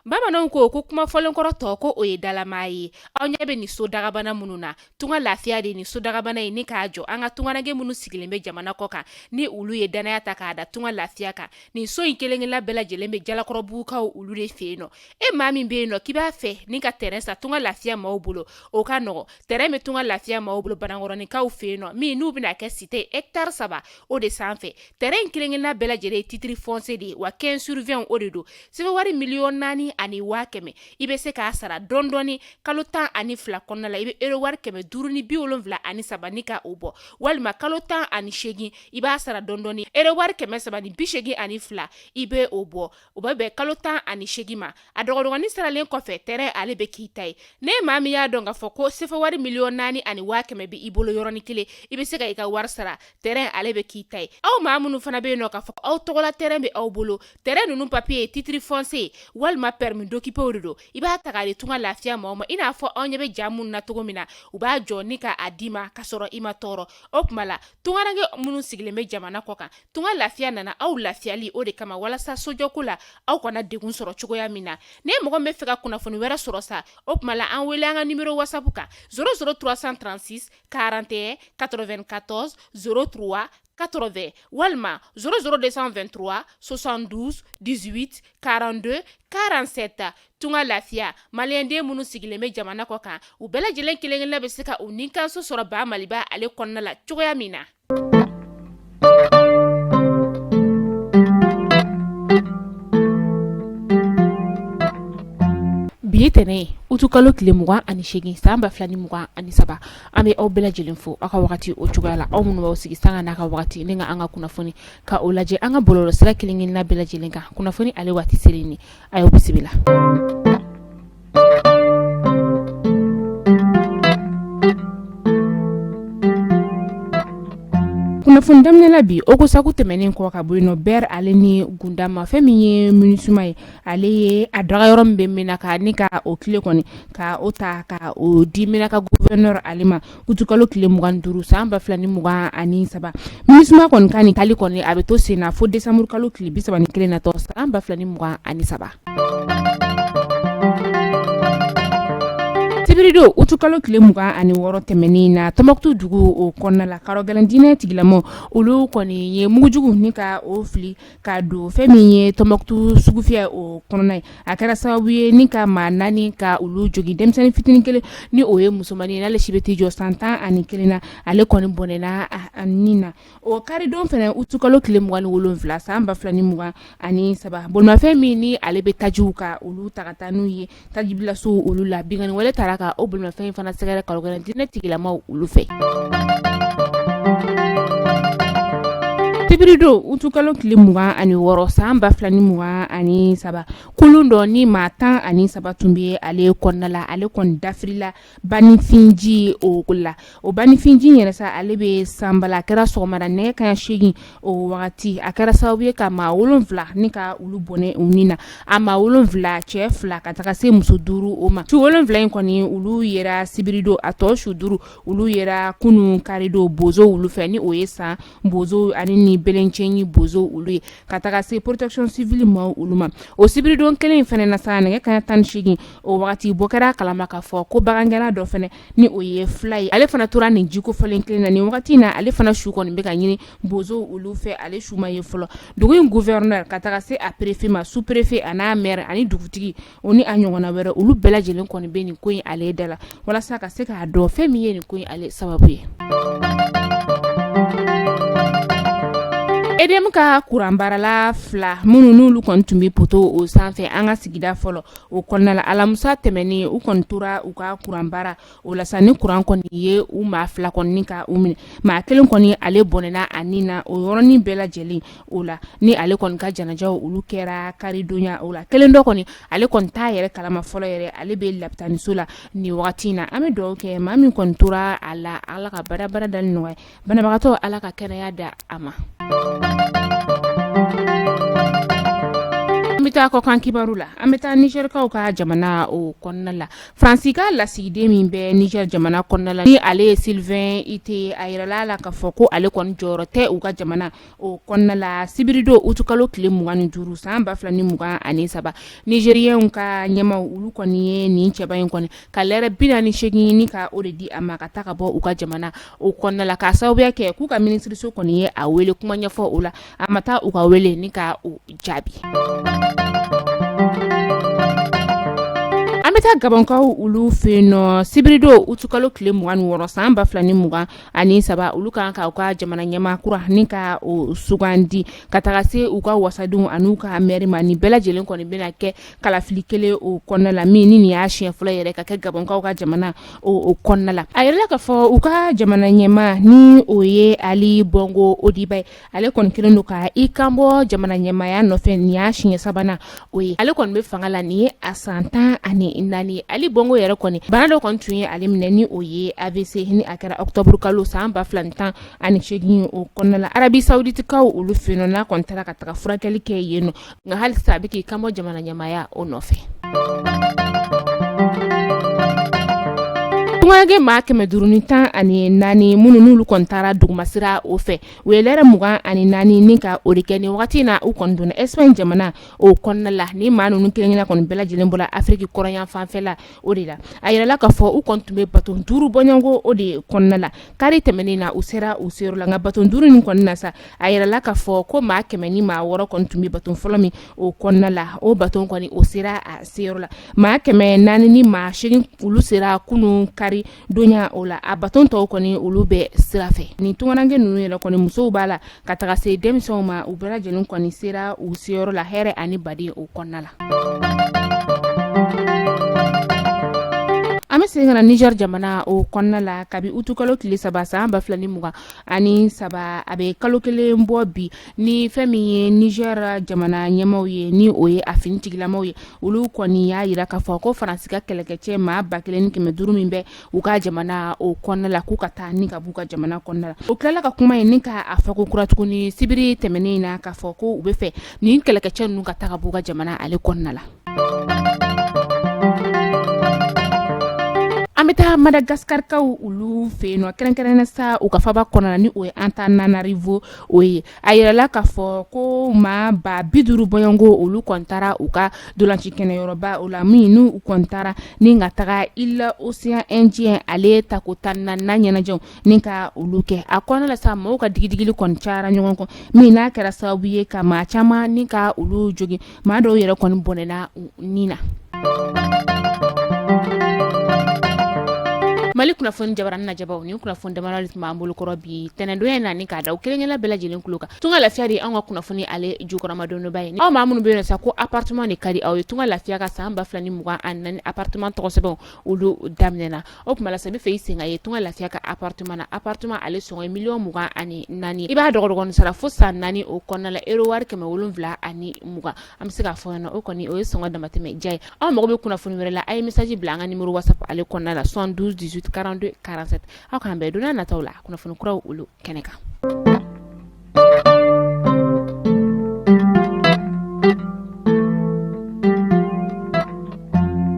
Bamananw ko kuma fɔlenkɔrɔ tɔ ko o ye dalama ye. Aw ɲɛ bɛ nin so dagabana minnu na, Tunga Lafiya de nin so dagabana in ni k'a jɔ an ka tungaranke minnu sigilen bɛ jamana kɔ kan, ni olu ye dannaya ta k'a da Tunga Lafiya kan. Nin so in kelenkelenna bɛɛ lajɛlen bɛ Jalakɔrɔbugukaw olu de fɛ yen nɔ. E maa min bɛ yen nɔ k'i b'a fɛ ni ka terrain san Tunga Lafiya maaw bolo, o ka nɔgɔ. Terrain bɛ Tunga Lafiya maaw bolo Banankɔrɔninkaw fɛ yen nɔ, min n'u bɛna kɛ cité hectare 3 o de sanfɛ. Terrain in kelenkelenna bɛɛ lajɛlen ye titre foncier de ye, wa 15 sur 20 o de don. CFA wari 4,100,000, i bɛ se k'a sara dɔɔni dɔɔni kalo 12 kɔnɔna la. I bɛ euro wari 573 ni ka o bɔ, walima kalo 18 i b'a sara dɔɔni dɔɔni, euro wari 382 i bɛ o bɔ. O bɛ bɛn kalo 18 ma. A dɔgɔdɔgɔnin saralen kɔfɛ, terrain ale bɛ k'i ta ye. Ne maa min y'a dɔn k'a fɔ ko CFA wari 4,100,000 bɛ i bolo yɔrɔnin kelen, i bɛ se ka i ka wari sara, terrain ale bɛ k'i ta ye. Aw maa minnu fana bɛ yen nɔ k'a fɔ aw tɔgɔla terrain bɛ aw bolo, terrain ninnu papier ye titre foncier walima permis d'occuper de don, i b'a ta k'a di Tunga Lafiya maaw ma. I n'a fɔ aw ɲɛ bɛ ja minnu na cogo min na, u b'a jɔ ni k'a d'i ma ka sɔrɔ i ma tɔɔrɔ. O tuma la, tungaranke minnu sigilen bɛ jamana kɔ kan, Tunga Lafiya nana aw lafiyali o de kama, walasa sojɔko la aw kana degun sɔrɔ cogoya min na. Ni mɔgɔ min bɛ fɛ ka kunnafoni wɛrɛ sɔrɔ sa, o tuma la an wele an ka numéro WhatsApp kan 00 336 41 94 03 80 walima 00 223 72 18 42 47. Tunga Lafiya, maliyɛnden minnu sigilen bɛ jamana kɔ kan, u bɛɛ lajɛlen kelen-kelenna bɛ se ka u nikanso sɔrɔ ba Maliba ale kɔnɔna la cogoya min na. Bi ye tɛnɛn ye, utukalo tile 28 san 2023. An bɛ aw bɛɛ lajɛlen fo aw ka wagati o cogoya la, aw minnu b'aw sigi sanga n'a ka wagati ni ka an ka kunnafoni ka o lajɛ an ka bɔlɔlɔsira kelen-kelenna bɛɛ lajɛlen kan. Kunnafoni ale waati selen ni a y'aw bisimila. Kunnafoni daminɛ la bi, Ogosagu tɛmɛnen kɔ ka bɔ yen nɔ, Bɛri ale ni Gundama, fɛn min ye MINUSMA ye, ale ye a dagayɔrɔ min bɛ Menaka ni ka o clé kɔni ka o ta ka o di Menaka gouverneur ale ma utukalo tile 25 san 2023. MINUSMA kɔni ka nin taali kɔni a bɛ to sen na fo décembre kalo tile 31 natɔ san 2023. Sibiridon utukalo tile 26 tɛmɛnen na, Tɔnbukutu dugu o kɔnɔna la, karɔgɛlɛn diinɛ tigilamaw olu kɔni ye mugujugu ni ka o fili ka don fɛn min ye Tɔnbukutu sugufiyɛ o kɔnɔna ye. A kɛra sababu ye ni ka maa 4 ka olu jogin. Denmisɛnnin fitinin kelen ni o ye musomannin ye, n'ale si bɛ t'i jɔ san 11 na, ale kɔni bɔnɛna a ni na. O karidon fana, utukalo tile 27 san 2023, bolimafɛn min ni ale bɛ tajiw ka olu ta ka taa n'u ye tajibilasow olu la, binkanni wale taara ka o bolimafɛn in fana sɛgɛrɛ karɔgɛlɛn diinɛ tigilamaw olu fɛ. Sibiridon utukalo tile 26 san 2023, kulun dɔ ni maa 13 tun bɛ ale kɔnɔna la, ale kɔni dafirila Banifinji o la. O Banifinji yɛrɛ sa, ale bɛ Sanbala. A kɛra sɔgɔmada nɛgɛ kanɲɛ 8 o wagati. A kɛra sababu ye ka maa 7 ni ka olu bɔnɛ u ni na. A maa 7, cɛ 2 ka taga se muso 5 o ma. Su 7 in kɔni olu yera sibiridon, a tɔ su 5 olu yera kunun karidon bozo olu fɛ, ni o ye San bozo ani ni Belencɛɲi bozo olu ye, ka taga se protection civile maaw olu ma. O sibiridon kelen in fana na sa, nɛgɛ kanɲɛ 18 o wagati, bɔ kɛra a kalama k'a fɔ ko bagangɛnna dɔ fana ni o ye fila ye, ale fana tora nin jiko fɔlen kelen na nin wagati in na. Ale fana su kɔni bɛ ka ɲini bozo olu fɛ, ale su ma ye fɔlɔ. Dugu in gouverneur ka taga se a préfet ma, sous préfet a n'a maire ani dugutigi o ni a ɲɔgɔnna wɛrɛ, olu bɛɛ lajɛlen kɔni bɛ nin ko in ale da la, walasa ka se k'a dɔn fɛn min ye nin ko in ale sababu ye. EDM ka kuranbaarala 2 minnu n'olu kɔni tun bɛ poto o sanfɛ an ka sigida fɔlɔ o kɔnɔna la, alamisa tɛmɛnen u kɔni tora u ka kuranbaara o la sa, ni kuran kɔni ye u maa 2 kɔni ka u minɛ. Maa kelen kɔni ale bɔnɛna a ni na o yɔrɔnin bɛɛ lajɛlen o la, ni ale kɔni ka janajaw olu kɛra karidonya o la. Kelen dɔ kɔni ale kɔni t'a yɛrɛ kalama fɔlɔ yɛrɛ, ale bɛ lapitaniso la nin wagati in na. An bɛ dugawu kɛ maa min kɔni tora a la, Ala ka barabara dali nɔgɔya banabagatɔ, Ala ka kɛnɛya da a ma. An bɛ An bɛ taa kɔkan kibaru la. An bɛ taa Nizɛrikaw ka jamana o kɔnɔna la. Faransi ka lasigiden min bɛ Nizɛri jamana kɔnɔna la, ni ale ye Sylvain Itté, a yirala la k'a fɔ ko ale kɔni jɔyɔrɔ tɛ u ka jamana o kɔnɔna la. Sibiridon utukalo tile 25 san 2023, Nizɛriyɛnw ka ɲɛmaaw olu kɔni ye nin cɛba in kɔni ka lɛrɛ 48 ni ka o de di a ma ka taa ka bɔ u ka jamana o kɔnɔna la, k'a sababuya kɛ k'u ka minisiriso kɔni ye a wele kuma ɲɛfɔ o la, a ma taa u ka wele ni ka o jaabi. An bɛ taa Gabɔnkaw olu fɛ yen nɔ. Sibiridon utukalo tile 26 san 2023, olu kan ka u ka jamana ɲɛmaa kura ni ka o sugandi ka taga se u ka wasadenw an'u ka mɛri ma. Nin bɛɛ lajɛlen kɔni bɛna kɛ kalafili kelen o kɔnɔna la, min ni nin y'a siɲɛ fɔlɔ yɛrɛ ka kɛ Gabɔnkaw ka jamana o kɔnɔna la. A yirala k'a fɔ u ka jamana ɲɛmaa, ni o ye Ali Bongo Ondimba ye, ale kɔni kɛlen don ka i kanbɔ jamana ɲɛmaaya nɔfɛ. Nin y'a siɲɛ sabanan o ye. Ale kɔni bɛ fanga la, nin ye a san 14. Ali Bongo yɛrɛ kɔni, bana dɔ kɔni tun ye ale minɛ, ni o ye AVC, ni a kɛra octobre kalo san 2018 o kɔnɔna la, Arabie Saoudite kaw olu fɛ yen nɔ, n'a kɔni taara ka taga furakɛli kɛ yen nɔ. Nka halisa a bɛ k'i kanbɔ jamana ɲɛmaaya o nɔfɛ. Tungaranke maa 514 minnu n'olu kɔni taara dugumasira o fɛ, u ye lɛrɛ 24 ni ka o de kɛ nin wagati in na. U kɔni donna Espagne jamana o kɔnɔna la. Ni maa ninnu kelenkelen kɔni bɛɛ lajɛlen bɔra Afiriki kɔrɔn fanfɛla o de la. A yirala k'a fɔ u kɔni tun bɛ bato 5 bɔɲɔgɔnko o de kɔnɔna la. Kari tɛmɛnen na, u sera u seyɔrɔ la. Nka bato 5 nin kɔni na sa, a yirala k'a fɔ ko maa 106 kɔni tun bɛ bato fɔlɔ min o kɔnɔna la, o bato kɔni o sera a seyɔrɔ la. Maa 408 olu sera kunun kari donya o la. A bato tɔw kɔni, olu bɛ sira fɛ. Nin tungaranke ninnu yɛrɛ kɔni, musow b'a la ka taga se denmisɛnw ma, u bɛɛ lajɛlen kɔni sera u seyɔrɔ la hɛrɛ ani baden o kɔnɔna la. An bɛ segin ka na Niger jamana o kɔnɔna la. Kabi utukalo tile 3 san 2023, a bɛ kalo kelen bɔ bi, ni fɛn min ye Niger jamana ɲɛmaaw ye, ni o ye a finitigilamaw ye, olu kɔni y'a jira k'a fɔ ko Faransi ka kɛlɛkɛcɛ maa 1500 min bɛ u ka jamana o kɔnɔna la, k'u ka taa ni ka b'u ka jamana kɔnɔna la. U tilala ka kuma in ni k'a fɔ ko kura tuguni sibiri tɛmɛnen in na, k'a fɔ ko u bɛ fɛ nin kɛlɛkɛcɛ ninnu ka taa ka b'u ka jamana ale kɔnɔna la. An bɛ taa Madagascarkaw olu fɛ yen nɔ, kɛrɛnkɛrɛnnen sa u ka faba kɔnɔna, ni o ye Antananarivo o ye. A yirala k'a fɔ ko maa 50,000 bɔɲɔgɔnko olu kɔni taara u ka ntolanci kɛnɛyɔrɔba o la, min n'u kɔni taara ni ka taga île océan Indien ale tako 14nan ɲɛnajɛw ni ka olu kɛ. A kɔnɔna la sa, maaw ka digidigili kɔni cayara ɲɔgɔn kɔ, min n'a kɛra sababu ye ka maa caman ni ka olu jogin. Maa dɔw yɛrɛ kɔni bɔnɛna u ni na. Mali kunnafoni jabaranin lajɛbaw, nin kunnafoni damadɔ de tun b'an bolo kɔrɔ bi tɛnɛndonya in na, ni k'a da aw kelen-kelenna bɛɛ lajɛlen tulo kan. Tunga Lafiya de ye anw ka kunnafoni ale jukɔrɔmadondonba ye. Aw maa minnu bɛ yen sa ko appartement de ka di aw ye, Tunga Lafiya ka san 2024 appartement tɔgɔ sɛbɛnw olu daminɛna. O tuma la sa, i bɛ fɛ i sen ka ye Tunga Lafiya ka appartement na, appartement ale sɔngɔ ye miliyɔn 24 ye. I b'a dɔgɔdɔgɔnin sara fo san 4 o kɔnɔna la, euro wari 720. An bɛ se k'a fɔ ɲɛna, o kɔni o ye sɔngɔ damatɛmɛ diya ye. Aw mago bɛ kunnafoni wɛrɛ la, a ye message bila an ka numéro WhatsApp ale kɔnɔna la, 72 18 42 47. Aw k'an bɛn don n'a nataw la kunnafoni kuraw olu kɛnɛ kan.